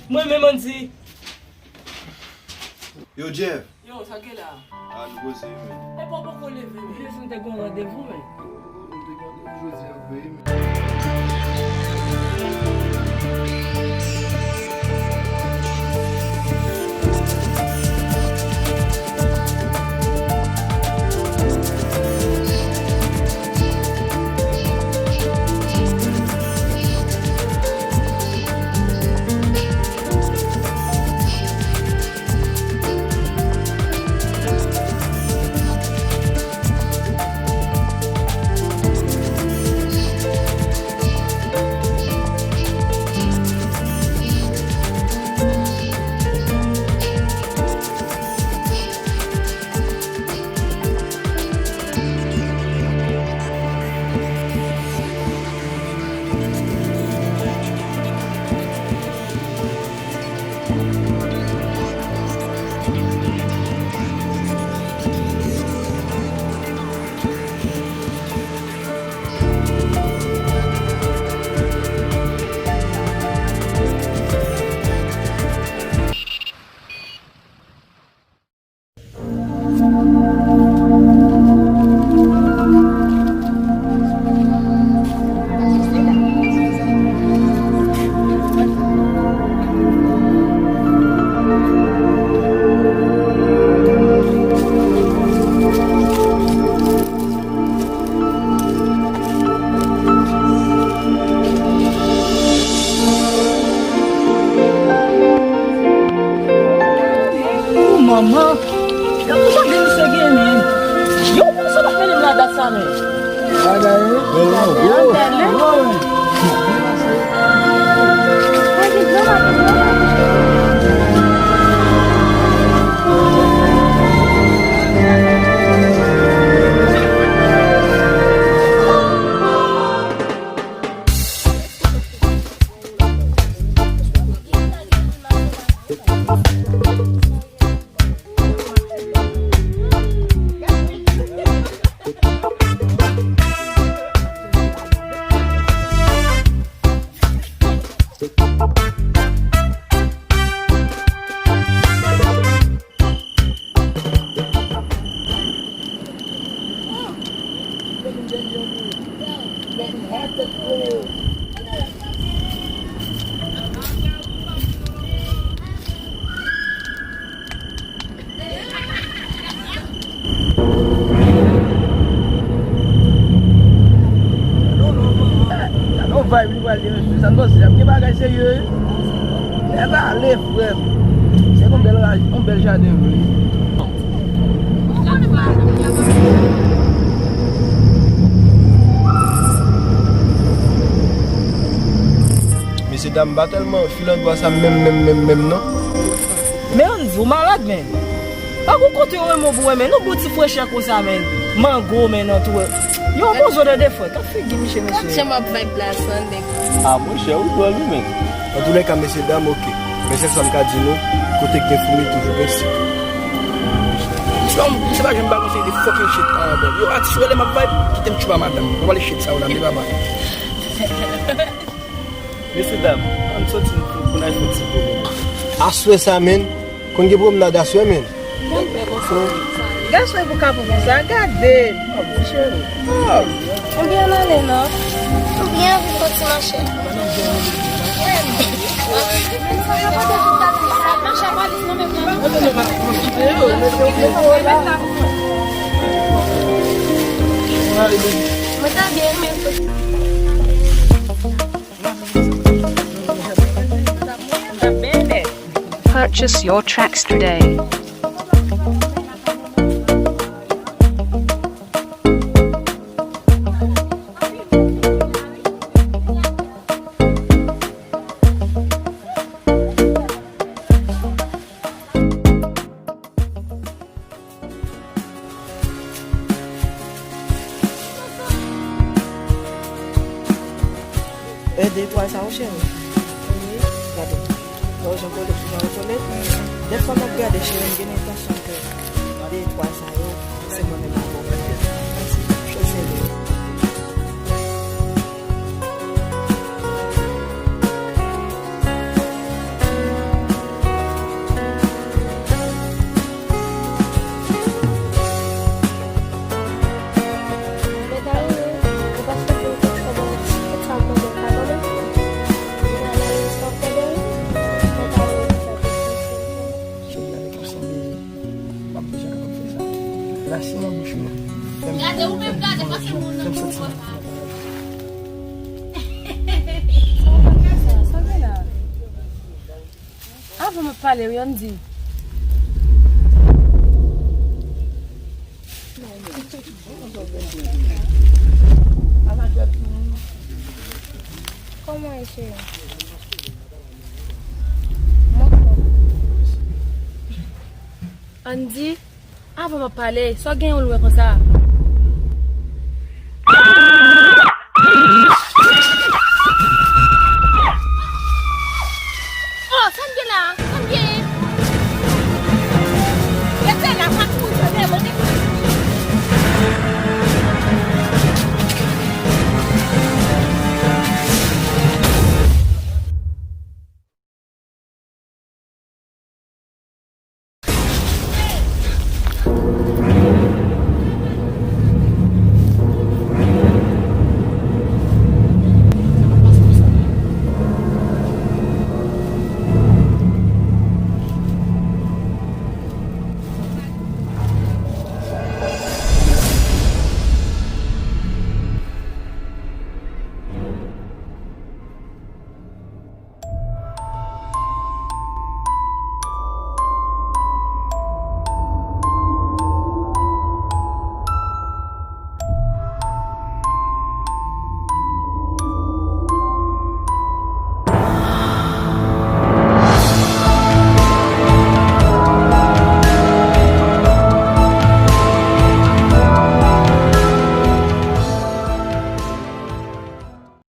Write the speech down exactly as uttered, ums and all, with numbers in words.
Mwen menm, Andy. Yo, Jeff. Yo, sa gen la? A, nou poze, men. Epa w poko leve, men. Jeff, nou te gen yon randevou, men. Nou te gen randevou jodi a, vre, men. O manman, gade sa misye gen, men. Yo, konsa pa fè menm la dat sa, men. Bagay, wi. Bagay, wi. Gade yon vibe li pral deranje sa, n panse ap gen bagay serye, wi. Nèg ale, frè m. Se yon bèl, yon bèl jaden, wi. Mesye dam, m pa tèlman filandwa sa menm, menm, menm, menm, non. Men Andy, ou malad, men. Pa gon kote yo renmen w pou renmen, non, gon ti frechè konsa, men. Mango, men, nan tou. Yo, poze w tande, frè. Gad figi misye, mesye. Gad jan m ap vibe la, san nèg. A, monchè, ou dwòl, wi, men. Antoulèka, mesye dam, oke. Men sèl sa m ka di nou, kote k gen foumi, toujou gen sik. Yo, se pa jan m pa konseye de fucking shit anba. Yo, atis, ou wè lè m ap vibe, kite m tchouba madanm. Ou pale shit sa yo la, m de papa. Mesye dam, ann soti pou, pou n al fè yon ti pwomèn. Aswè sa, men. Konn gen pwomnad aswè, men. Gason e pou kapon konsa, gade. Ou byen ale, non? Ou byen anvi fè ti mache. Mwen ta byen renmen. Purchase your tracks today. E de etwal sa yo, cheri. Gade. Wè jan kole, jan yo kole. Dèfwa m ap gade, cheri, m gen lentansyon ke de etwal sa yo, se mwen menm avè w. Cho serye. Mwen ap pale wi, Andy. Kòman w ye, cheri? Mwen fò. Andy, avan m ap pale, sa w gen yon lwen konsa?